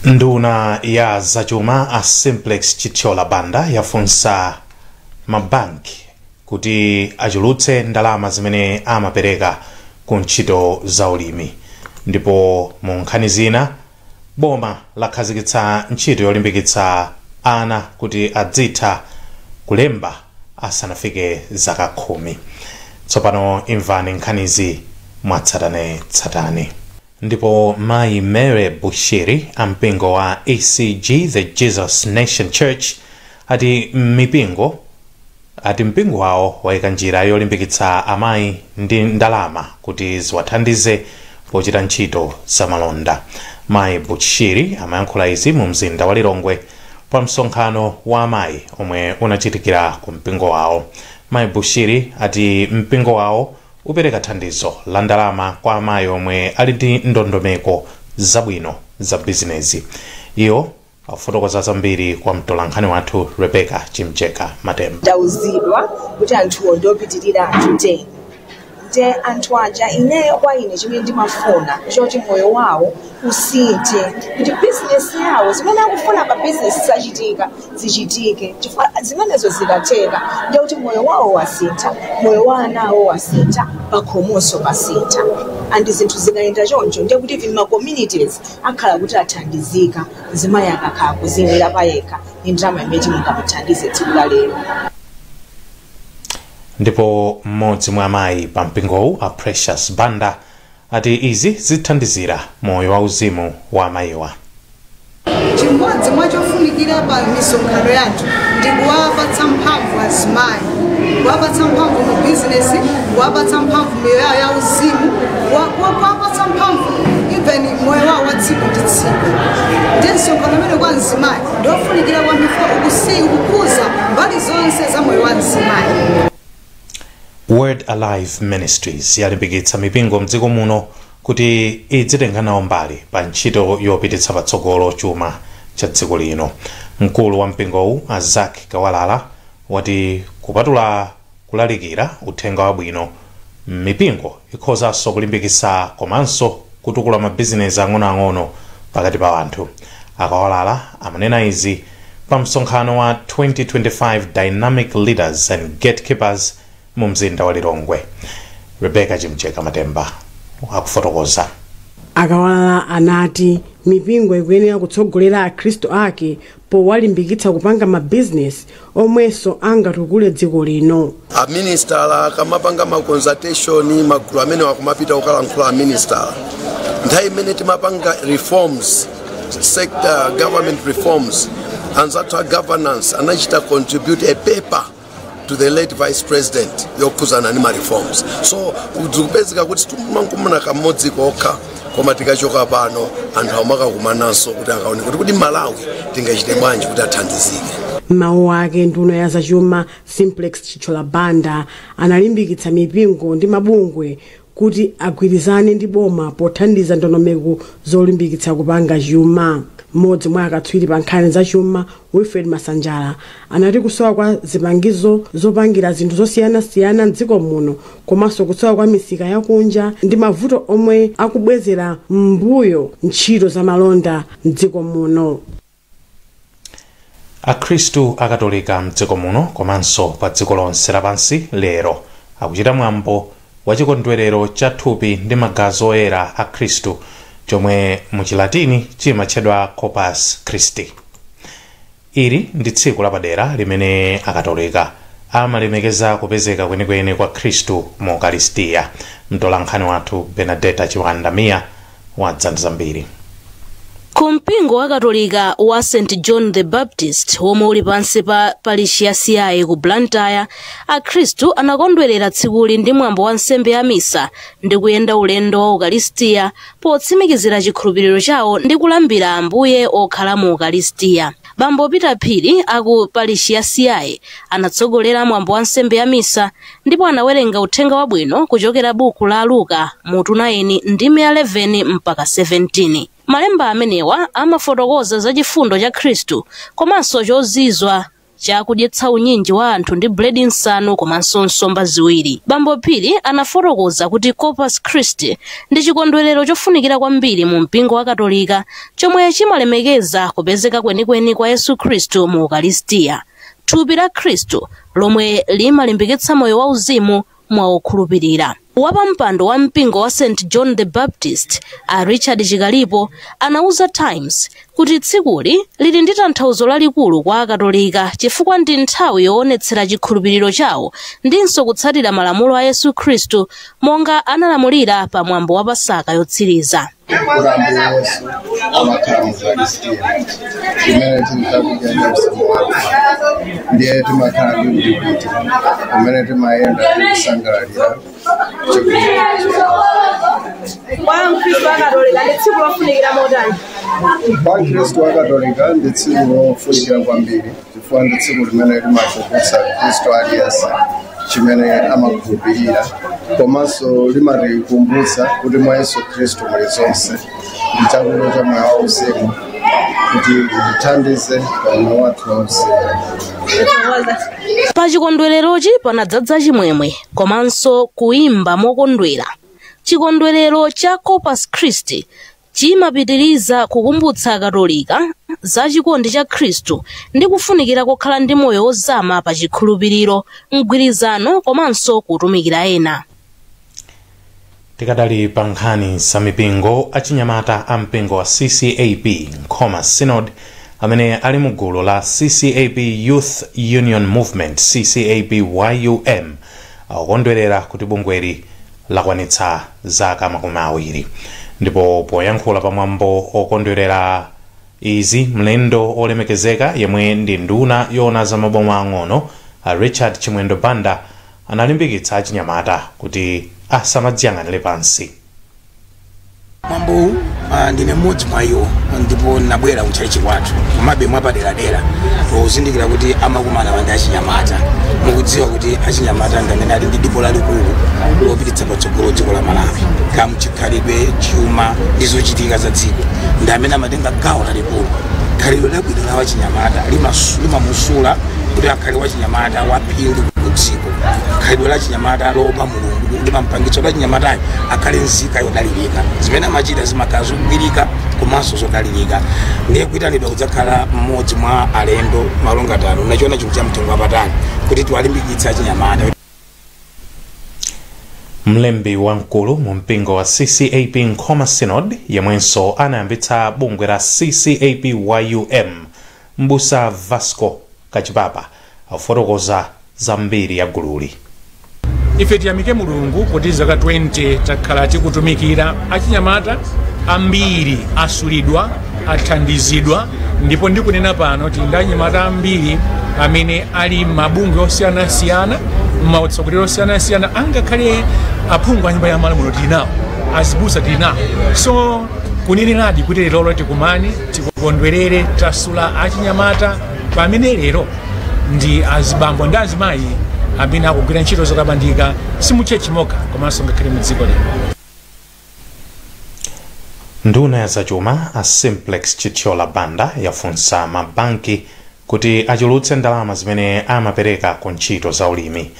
Nduna ya zachuma a Simplex Chithyola Banda yafunsa mabanki kuti achulutse ndalama zimene amapereka ku ntchito za ulimi. Ndipo mu nkhani zina, boma lakhazikitsa ntchito yolimbikitsa ana kuti adzitha kulemba asanafike zaka 10. Tsopano imvani nkhanizi mwatsatanetsatane. Ndipo Mayi Mary Bushiri ampingo wa ACG The Jesus Nation Church ati mpingo wawo wayika njira yolimbikitsa amayi ndi ndalama kuti ziwathandize pochita ntchito zamalonda. Mayi Bushiri amayankhula izi mu mzinda wa Lilongwe pa msonkhano wa amayi omwe unachitikira ku mpingo wawo. Mayi Bushiri ati mpingo wawo upereka thandizo la ndalama kwa amayi omwe ali ndi ndondomeko zabwino za bizinezi. Iwo afotokoza zambiri kwa mtolankhani wathu Rebecca Chimjeka Matemba. Ndauzidwa kuti anthuwo ndiopitirira anthu 10. Nde anthu aja, ineyo kwa ine chimene ndimafuna choti moyo wawo usinthe, kuti bizinesi yawo, zimene akufuna pa bizinesi zachitika, zichitike, chifukwa zimenezo zikatheka ndiye kuti moyo wawo wasintha, moyo wa ana awo wasintha, pakhomonso pasintha. And zinthu zikayenda choncho, ndiye kuti even ma communities akhala kuti athandizika. Mzimayi akakhala kuziyimira payekha ndi ndalama imene timungamuthandize tsiku la lero. Ndipo mmodzi mwa amayi pa mpingowu, a Precious Banda, ati izi zithandizira moyo wauzimu wa amayiwa. Chimodzi mwa chofunikira pa misonkhano yathu ndi kuwapatsa mphamvu azimayi, kuwapatsa mphamvu mu bizinesi, kuwapatsa mphamvu miyoyo yawo ya uzimu, kuwapatsa mphamvu even moyo wawo wa tsiku ndi tsiku. Ndi msonkhano umene kwa mzimayi ndiofunikira kwambiri, ukukhuza mbali zonse za moyo wa mzimayi. Word Alive Ministries yalimbikitsa mipingo mdziko muno kuti idzitenga nawo mbali pa ntchito yopititsa patsogolo chuma cha dziko lino. Mkulu wa mpingowu, Azak Kawalala, wati kupatula kulalikira uthenga wabwino, mipingo ikhozanso kulimbikitsa komanso kutukula mabizinesi ang'onoang'ono pakati pa anthu. Akawalala amanena izi pa msonkhano wa 2025 Dynamic Leaders and Gatekeepers mu mzinda wa Lilongwe. Rebecca Chimjeka Matemba akufotokoza. Akawalala anati mipingo ikuyenera kutsogolera akhristu ake powalimbikitsa kupanga mabizinesi omwenso angatukule dziko lino. Aministala akamapanga ma consultation, magulu amene akumapita kukalankhula aministala. Nthawi imene timapanga reforms, sector government reforms, anzathu a governance anachita contribute a paper to the late vice president yokhuzana ndi ma reforms. So zikupezeka kuti timankumana kamodzi kokha, koma tikachoka pano anthu amakakumananso kuti akaone kuti Malawi tingachite bwanji kuti athandizike. M'mawu ake, nduna ya zachuma Simplex Chithyola Banda analimbikitsa mipingo ndi mabungwe kuti agwirizane ndi boma pothandiza ndondomeko zolimbikitsa kupanga chuma. Mmodzi mwa akatswiri pa nkhani za chuma, Wilfred Masanjala, anati kusowa kwa zipangizo zopangira zinthu zosiyanasiyana mdziko muno komanso kusowa kwa misika yakunja ndi mavuto omwe akubwezera m'mbuyo ntchito za malonda mdziko muno. Akhristu Akatolika mdziko muno komanso pa dziko lonse lapansi lero akuchita mwambo wa chikondwerero cha thupi ndi magazi oyera a Khristu, chomwe muchilatini chimatchedwa Corpus Christi. Ili ndi tsiku lapadera limene Akatolika amalemekeza kupezeka kwenikweni kwa Khristu mu Ukaristiya. Mtolankhani wathu Benadeta Chiwandamiya wadza ndi zambiri. Ku mpingo wa Katolika wa St John the Baptist womwe uli pansi pa parishi ya Siyayi ku Blantyre, akhristu anakondwerera tsikuli ndi mwambo wa nsembe ya misa ndi kuyenda ulendo wa Ukaristiya potsimikizira chikhulupiriro chawo ndi kulambira Ambuye okhala mu Ukaristiya. Bambo Peter Phiri aku parishi ya Siyayi anatsogolera mwambo wa nsembe ya misa ndipo anawerenga uthenga wabwino kuchokera buku la Luka mutu 9 ndime ya 11 mpaka 17. Malemba amenewa amafotokoza za chifundo cha Khristu komanso chozizwa. Chakudyetsa unyinji wa anthu ndi buledi 5 komanso nsomba 2. Bambo Phiri anafotokoza kuti Corpus Christi ndi chikondwerero chofunikira kwambiri mu mpingo wa Katolika, chomwe chimalemekeza kupezeka kwenikweni kwa Yesu Khristu mu Ukaristiya, thupi la Khristu lomwe limalimbikitsa moyo wauzimu mwa okhulupirira. Wapampando wa mpingo wa St John the Baptist, a Richard Chikalipo, anauza Times kuti tsikuli lili ndi tanthauzo lalikulu kwa Akatolika chifukwa ndi nthawi yoonetsera chikhulupiriro chawo ndinso kutsatira malamulo a Yesu Khristu monga analamulira pa mwambo wa Pasaka yotsiriza. Kuti Ambuye Yesu amakhala mu Ukaristiya imene tili chakudya cha mzimu wathu, ndiye timakhala ndi kuti kumene timayenda tikusangalalira chakudya. Kwa Mkhristu Akatolika ndi tsiku lofunikira motani? Kwa Mkhristu Akatolika ndi tsiku lofunikira kwambiri chifukwa ndi tsiku limene limakumbutsa Mkhristu aliyense chimene amakhulupirira, komanso limatikumbutsa kuti mwa Yesu Khristu muli zonse, ndi chakudya cha moyo wauzimu kuti tithandize pa moyo wathu wauzimu. Pa chikondwererochi panadzadza chimwemwe komanso kuimba mokondwera. Chikondwerero cha Corpus Christi chimapitiriza kukumbutsa Akatolika za chikondi cha Khristu ndi kufunikira kokhala ndi moyo wozama pa chikhulupiriro, mgwirizano komanso kutumikira ena. Tikadali pa nkhani za mipingo, achinyamata a mpingo wa CCAP Nkhoma Synod amene ali mu gulu la CCAP Youth Union Movement, CCAP YUM, akukondwerera kuti bungweli lakwanitsa zaka 20. Ndipo poyankhula pamwambo okondwerera izi, mlendo olemekezeka yemwe ndi nduna yoona za maboma ang'ono, a Richard Chimwendo Banda, analimbikitsa achinyamata kuti asamadziyang'anire pansi. Mwambowu, ndine mmodzi mwa iwo ndipo nabwera kutchalitchi kwathu, komabe mwapaderadera pozindikira kuti amakumana ndi achinyamata. Mukudziwa kuti achinyamata ndi amene ali ndi dipo lalikulu lopititsa patsogolo dziko la Malawi, kamchikhalidwe, chuma ndi zochitika za dziko, ndi amene amatenga gawo lalikulu. Khalidwe labwino la wachinyamata limamusula kuti akhale wachinyamata waphindu ku dziko. Khalidwe la chinyamata loopa Mulungu limampangitsa kuti achinyamatayo akhale nzika yodalirika, zimene amachita zimakhala zogwirika komanso zodalirika. Ndiye kuyitanidwa kudzakhala mmodzi mwa alendo malongatano nachiona chinthu cha mtengo wapatali kuti tiwalimbikitse achinyamata. Mlembi wamkulu mu mpingo wa CCAP Nkhoma Synod yemwenso anayambitsa bungwe la CCAP YUM, Mbusa Vasco Kachipapa, afotokoza zambiri ya gululi. Ife tiyamike Mulungu kuti zaka 20 takhala tikutumikira achinyamata ambiri, asulidwa, athandizidwa, ndipo ndikunena pano tili ndi achinyamata ambiri amene ali mabungwe osiyanasiyana, mautsogoleri osiyanasiyana, angakhale aphungu a Nyumba ya Malamulo tili nawo, azibusa tili nawo. So kuneneradi kuti lero tikumane, tikukondwerere, tasula achinyamata pamene lero ndi azibambo ndi azimayi amene akugwira ntchito zotamandika, si mu church mokha komanso ngakhale mu dziko lino. Nduna ya zachuma a Simplex Chithyola Banda yafunsa mabanki kuti achulutse ndalama zimene amapereka ku ntchito za ulimi.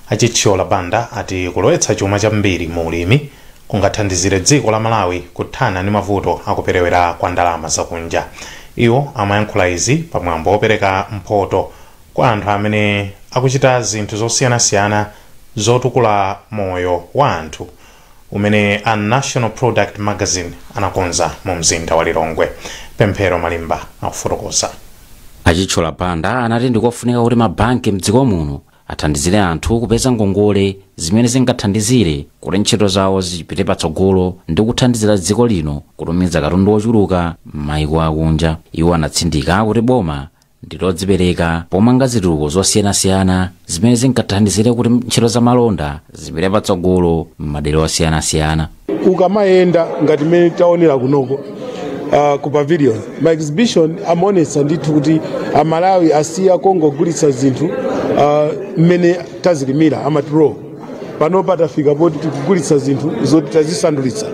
Achithyola Banda ati kulowetsa chuma chambiri mu ulimi kungathandizire dziko la Malawi kuthana ndi mavuto akuperewera kwa ndalama zakunja. Iwo amayankhula izi pamwambo wopereka mphoto kwa anthu amene akuchita zinthu zosiyanasiyana zotukula moyo wa anthu umene a National Product Magazine anakonza mu mzinda wa Lilongwe. Pemphero Malimba akufotokoza. Achithyola Banda anati ndikofunika kuti mabanki mdziko muno athandizire anthu kupeza ngongole zimene zingathandizire kuti ntchito zawo zipite patsogolo ndi kuthandizira dziko lino kutumiza katundu wochuluka m'mayiko akunja. Iwo anatsindika kuti boma ndi lodzipereka pomanga zitukuko zosiyanasiyana zimene zingathandizire kuti ntchito za malonda zipite patsogolo m'madera osiyanasiyana. Ukamayenda ngati mmene taonera kunoko ku pavilion, ma exhibition amaonetsa ndithu kuti Amalawi asiya kongogulitsa zinthu mmene tazilimira, amati raw. Panopa tafika poti tikugulitsa zinthu zoti tazisandulitsa,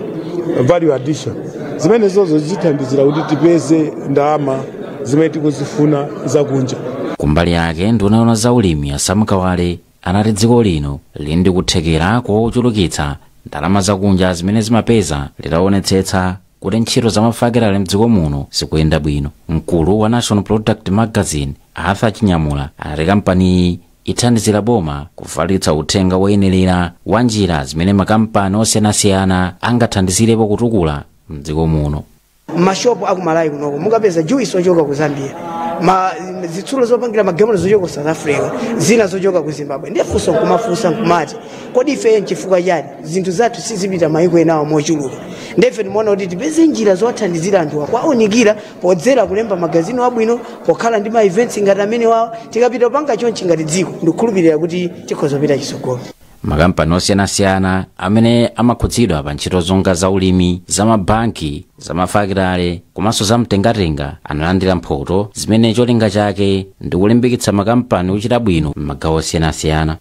value addition. Zimene zozo zithandizira kuti tipeze ndalama zimene tikuzifuna zakunja. Kumbali yake, nduna yoona za ulimi a Sam Kawale anati dziko lino lili ndi kuthekera kochulukitsa ndalama zakunja zimene zimapeza litaonetsetsa kuti ntchito za mafakitale mdziko muno zikuyenda bwino. Mkulu wa National Product Magazine, Arthur Chinyamula, anati kampaniyi ithandizira boma kufalitsa uthenga woyenerera wa njira zimene makampani osiyanasiyana angathandizirepo kutukula mdziko muno. Mashopu akumalawi kunoko mukapeza juice ochoka ku Zambia, ma zitsulo zopangira magalimoto zochoka ku South Africa, zina zochoka ku Zimbabwe. Ndiye funso nkumafunsa nkumati, kodi ife nchifukwa chani zinthu zathu sizipita mayiko enawo mochuluka? Ndiye timaona kuti tipeze njira zowathandizira anthuwa, kwaunikira podzera kulemba magazini wabwino, pokhala ndi ma events ngati amene wawo. Tikapita kupanga chonchi ngati dziko, ndikukhulupirira kuti tikhoza kupita chitsogolo. Makampani osiyanasiyana amene amakhudzidwa pa ntchito zonga za ulimi, za mabanki, za mafakitale komanso za mtengatenga analandira mphoto zimene cholinga chake ndi kulimbikitsa makampani kuchita bwino m'magawo osiyanasiyana.